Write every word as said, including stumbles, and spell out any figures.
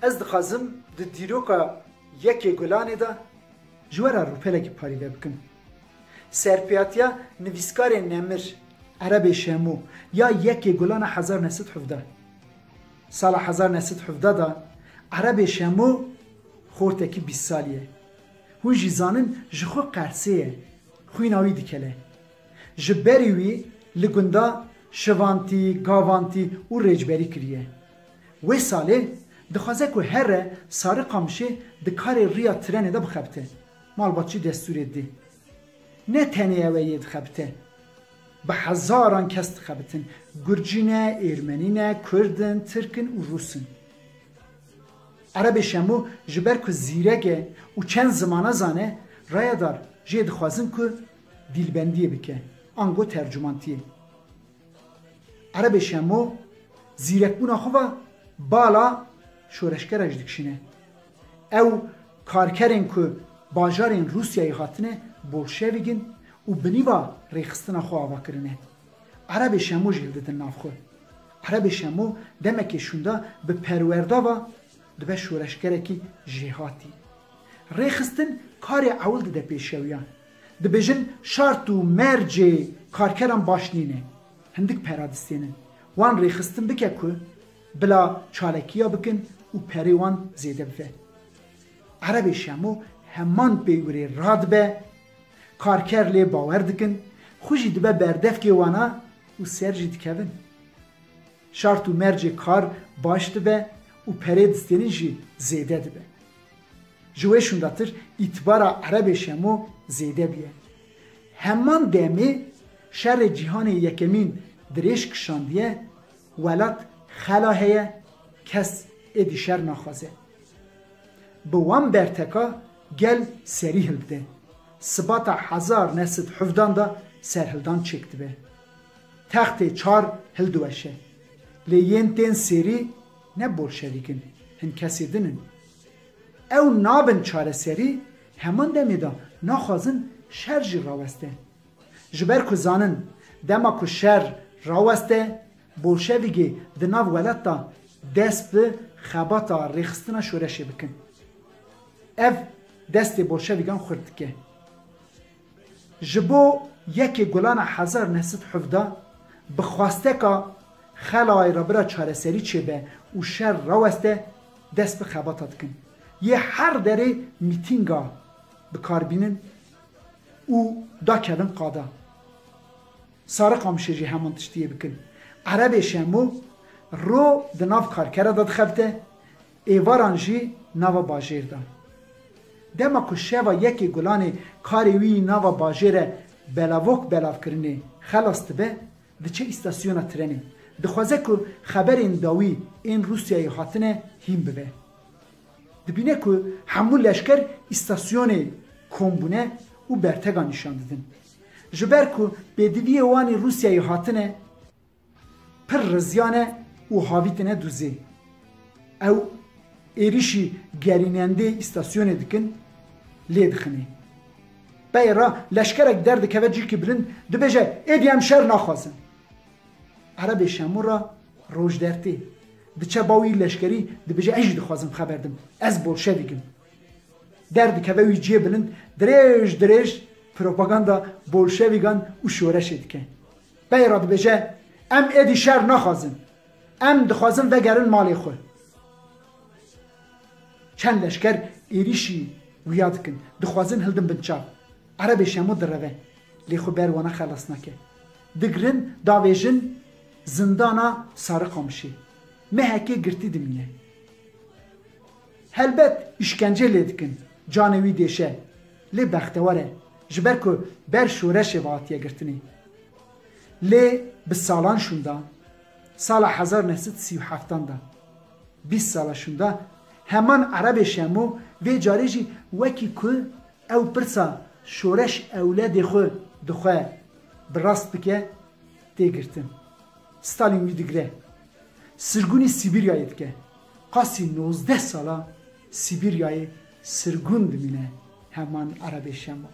Ez dixwazim di dîroka yekê Gulanê de ji we re rûpelekî parîve bikim. Serpêhatiya nivîskarê nemir Erebê Şemo ya yekê Gulana hezar neh sed hevdeh. Sala hezar neh sed hevdeh de Erebê Şemo xortekî bîst salî ye. Hûn jî zanin ji xwe qersê ye. Xwîna wî dikele. Ji berî wî li gunda şivantî, gavantî û rêçberî kiriye. Wê salê dixwaze ku here Sariqamişê di karê riya trenê de bixebite. Malbatçî destûrê didê. Ne tenê ew e yê dixebite. Bi hezaran kes dixebitin. Gurcî ne, Êrmenî ne, Kurd in, Tirk in û Rûs in. Erebê Şemo ji ber ku zîrek e û çend zimana zane, raya dar jê dixwazin ku dîlbendiyê bike, ango tercumantiyê. Erebê Şemo zîrekbûna xwe ve bala şoreşgera jî dikişîne. Ew karkerên ku bajarên Rûsyayê hatine bolşevîk in û bi nîva rêxistina xwe ava kirine. Erebê Şemo jî hildidin nav xwe. Erebê Şemo demekê şûnda bi perwerda ve dibe şoreşgerekî jêhatî. Rêxistin karê ewil dide pêşewiyan. Dibêjin şart û mercê karkeran baş nîne. Hindik pera distênin. Wan rêxistin bike ku bila çalekiya bikin û perê wan zêde bibe. Erebê Şemo heman peywirê radibe, karker lê bawer dikin, xwe jî dibe berdevkê wana û ser jî dikevin. Şart û mercê kar baş dibe û perê distênin jî zêde dibe. Ji wê şûndatir îtibara Erebê Şemo zêde bûye. Heman demê şerê cîhanê yekemîn dirêj kişandiye, welat xela heye, kes êdî şer naxwaze. Bi wan berteka gel serî hildide. Sibata hezar neh sed hevdan de serhildan çêk dibe. Textê çar hildiweşe. Lê yên tên serî ne bolşevîk in, hin kesê din in. Ew nabin çareserî, heman demê de naxwazin şer jî raweste. Ji ber ku zanin dema ku şer raweste, bolşevîgê di nav welat de dest bi xebata rêxistina şoreşê bikin. Ev destê bolşevîgan xurt dike. Ji bo yekê Gulana hezar neh sed hevdeh bi xwasteka xelayê re bira çareserî çêbe û şer raweste, dest bi xebata dikin. Yê her derê mîtînga bi kar bînin û dakevin qada. Sariqamişê jî heman tiştiyê bikin. Erebê Şemo ro di nav karkera de dixebite, êvaran jî nava bajêr de. Dema ku şeva yekê Gulanê karê wî nava bajêre belavok belavkirinê xelas dibe, diçe îstasyona trenê. Dixwaze ku xeberên dawî ên Rûsyayê hatine hîn bibe. Dibîne ku hemû leşker îstasyonê kom bûne û bertega nîşan didin. Ji ber ku pêdiviyê wan ê Rûsyayê hatine, pir riziyane û havîtine dûzê. Ew êrîşî gerînendê îstasyonê dikin, lê dixinê. Peyê re leşkerek derdikeve cîkî bilind, dibêje, êdî em şer naxwazin. Erebê Şemo re roj dertê. Diçe ba wî leşkerî, dibêje, ez jî dixwazim xeber dim. Ez bolşevîk im. Derdikeve wî cihê bilind, dirêj dirêj propaganda bolşevîgan û şoreşê dike. Peyê re dibêje, em êdî şer naxwazin. Em dixwazin vegerin malê xwe. Çend leşker êrîşî wiya dikin, dixwazin hildin bin çav. Erebê Şemo direve, lê xwe ber wana xelas nake. Digirin, davêjin zindana Sariqamişê. Mehekê girtî dimîne. Helbet îşkence lê dikin, canê wî dêşe, lê bextewar e, ji ber ku ber şoreşê ve hatiye girtinê. Lê bi salan şûnda, sala hezar neh sed sî û heftan de, bîst sala şûnda, heman Erebê Şemo vê carê jî wekî ku ew pirsa şoreş ewledê xwe dixwe bi rast bike, tê girtin. Stalîn wî digire. Sirgûnî Sîbîryayê dike. Qasî nozdeh sala Sîbîryayê sirgûn dimîne heman Erebê Şemo.